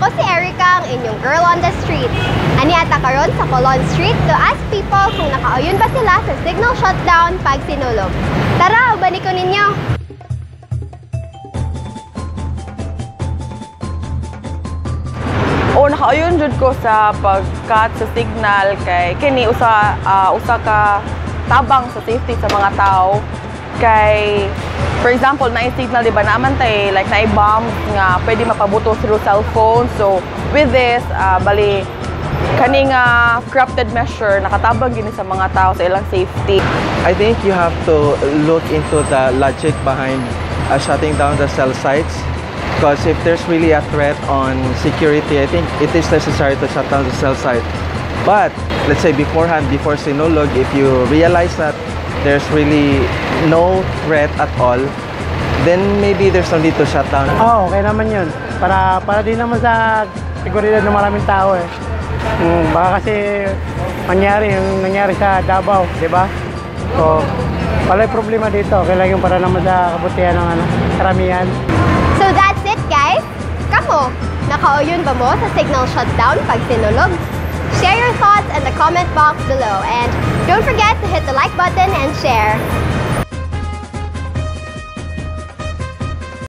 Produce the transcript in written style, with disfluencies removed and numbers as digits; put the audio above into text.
Ako si Erica, ang inyong girl on the street. Ani ata karon sa Colon Street to ask people kung nakauyon ba sila sa signal shutdown pag Sinulog. Tara, ubani ko ninyo! O nakauyon jud ko sa pag-cut sa signal kay kini usa usa ka tabang sa safety sa mga tao kay, for example, naay signal, di ba, naaman tay like naay bomb nga pwede mapabuto through cellphone. So with this, bali kani nga corrupted measure nakatabang gini sa mga tao sa ilang safety. I think you have to look into the logic behind shutting down the cell sites, because if there's really a threat on security, I think it is necessary to shut down the cell site. But let's say beforehand, before Sinulog, if you realize that there's really no threat at all, then maybe there's no need to shut down. Oo, okay naman yun. Para din naman sa seguridad ng maraming tao eh. Baka kasi mangyari yung nangyari sa Davao, di ba? So, wala problema dito. Okay lang yung para naman sa kabutihan ng karamihan. So that's it, guys! Kamo, nakauyon ba mo sa signal shutdown pag Sinulog? Share your thoughts in the comment box below and don't forget to hit the like button and share.